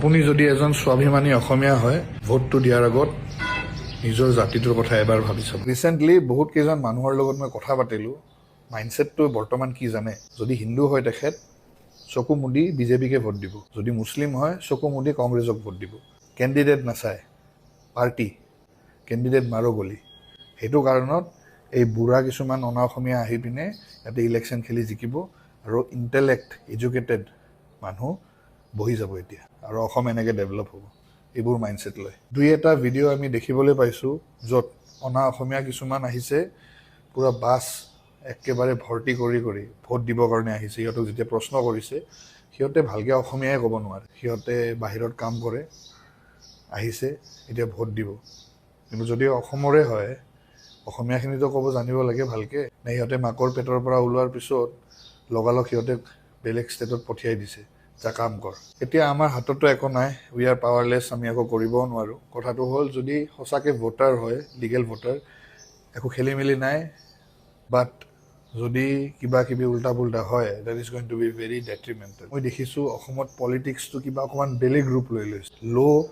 আপুনি যদি এজন স্বাভিমানী অসমীয়া হয়, ভোটটো দিয়াৰ আগত নিজৰ জাতিটোৰ কথা এবাৰ ভাবি চাব। ৰিচেণ্টলি বহুত কেইজন মানুহৰ লগত মই কথা পাতিলোঁ। মাইণ্ডছেটটো বৰ্তমান কি জানে? যদি হিন্দু হয় তেখেত, চকু মুদি বিজেপিকে ভোট দিব। যদি মুছলিম হয়, চকু মুদি কংগ্ৰেছক ভোট দিব। কেণ্ডিডেট নাচায়, পাৰ্টি, কেণ্ডিডেট মাৰো গলি। সেইটো কাৰণত এই বুঢ়া কিছুমান অনা অসমীয়া আহি পিনে ইয়াতে ইলেকশ্যন খেলি জিকিব আৰু ইণ্টেলেক্ট, এডুকেটেড মানুহ বহি যাব এতিয়া আৰু অসম এনেকৈ ডেভেলপ হ'ব এইবোৰ মাইণ্ডছেট লৈ। দুই এটা ভিডিঅ' আমি দেখিবলৈ পাইছোঁ, য'ত অনা অসমীয়া কিছুমান আহিছে, পূৰা বাছ একেবাৰে ভৰ্তি কৰি কৰি ভোট দিবৰ কাৰণে আহিছে। সিহঁতক যেতিয়া প্ৰশ্ন কৰিছে, সিহঁতে ভালকৈ অসমীয়াই ক'ব নোৱাৰে। সিহঁতে বাহিৰত কাম কৰে, আহিছে, এতিয়া ভোট দিব। কিন্তু যদি অসমৰে হয়, অসমীয়াখিনিতো ক'ব জানিব লাগে ভালকৈ। নে সিহঁতে মাকৰ পেটৰ পৰা ওলোৱাৰ পিছত লগালগ সিহঁতে বেলেগ ষ্টেটত পঠিয়াই দিছে, যা কাম কৰ। এতিয়া আমাৰ হাততো একো নাই, we are powerless. আমি একো কৰিবও নোৱাৰোঁ। কথাটো হ'ল, যদি সঁচাকৈ ভোটাৰ হয়, লিগেল ভোটাৰ, একো খেলি মেলি নাই। বাট যদি কিবা কিবি উল্টা পুল্টা হয়, that is going to be very detrimental. মই দেখিছোঁ, অসমত পলিটিক্সটো কিবা অকণমান বেলেগ ৰূপ লৈ লৈছে। ল'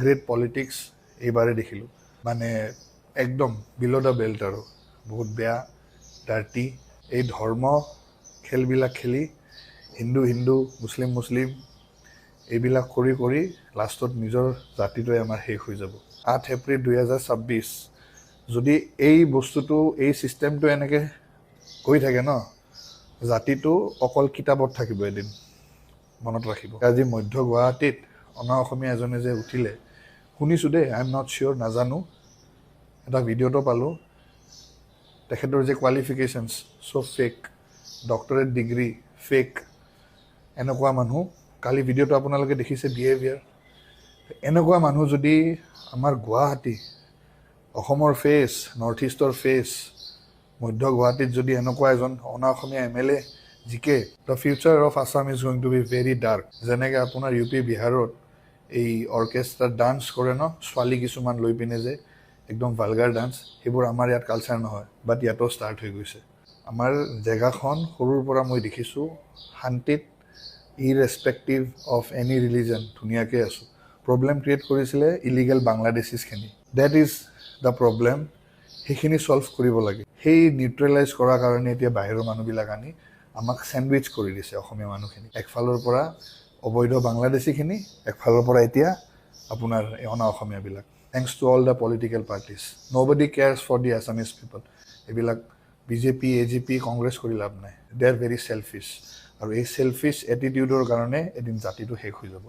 গ্ৰেড পলিটিক্স এইবাৰে দেখিলোঁ, মানে একদম বিল' the belt আৰু বহুত বেয়া, ডাৰ্টি। এই ধৰ্ম খেলবিলাক খেলি, হিন্দু হিন্দু, মুছলিম মুছলিম, এইবিলাক কৰি কৰি লাষ্টত নিজৰ জাতিটোৱে আমাৰ শেষ হৈ যাব। 8 এপ্ৰিল 2026, যদি এই বস্তুটো, এই ছিষ্টেমটো এনেকৈ গৈ থাকে ন, জাতিটো অকল কিতাপত থাকিব এদিন, মনত ৰাখিব। আজি মধ্য গুৱাহাটীত অনা অসমীয়া এজনে যে উঠিলে, শুনিছোঁ দেই, I am not sure, নাজানো, এটা ভিডিঅ'টো পালোঁ। তেখেতৰ যে qualifications, so fake, doctorate degree fake। এনেকুৱা মানুহ, কালি ভিডিঅ'টো আপোনালোকে দেখিছে, বিহেভিয়াৰ। এনেকুৱা মানুহ যদি আমাৰ গুৱাহাটী, অসমৰ ফেচ, নৰ্থ ইষ্টৰ ফেচ, মধ্য গুৱাহাটীত যদি এনেকুৱা এজন অনা অসমীয়া এমএলএ জিকে, the future of Assam is going to be very dark. যেনেকৈ আপোনাৰ ইউ পি, বিহাৰত এই অৰ্কেষ্ট্ৰাত ডান্স কৰে ন, ছোৱালী কিছুমান লৈ পিনে যে একদম ভালগাৰ ডান্স, সেইবোৰ আমাৰ ইয়াত কালচাৰ নহয়, বাট ইয়াতো ষ্টাৰ্ট হৈ গৈছে। আমাৰ জেগাখন সৰুৰ পৰা মই দেখিছোঁ, শান্তিত, ইৰেচপেক্টিভ অফ এনি ৰিলিজন, ধুনীয়াকৈ আছোঁ। প্ৰব্লেম ক্ৰিয়েট কৰিছিলে ইলিগেল বাংলাদেশীছখিনি। That is the problem. সেইখিনি ছল্ভ কৰিব লাগে। সেই নিউট্ৰেলাইজ কৰাৰ কাৰণে এতিয়া বাহিৰৰ মানুহবিলাক আনি আমাক চেণ্ডউইচ কৰি দিছে অসমীয়া মানুহখিনি। একফালৰ পৰা অবৈধ বাংলাদেশীখিনি, একফালৰ পৰা এতিয়া আপোনাৰ এই অনা অসমীয়াবিলাক। Thanks to all the political parties, nobody cares for the Assamese people. এইবিলাক বিজেপি, এজিপি, কংগ্ৰেছ কৰি লাভ নাই। They are very selfish আৰু এই চেলফিছ এটিটিউডৰ কাৰণে এদিন জাতিটো শেষ হৈ যাব।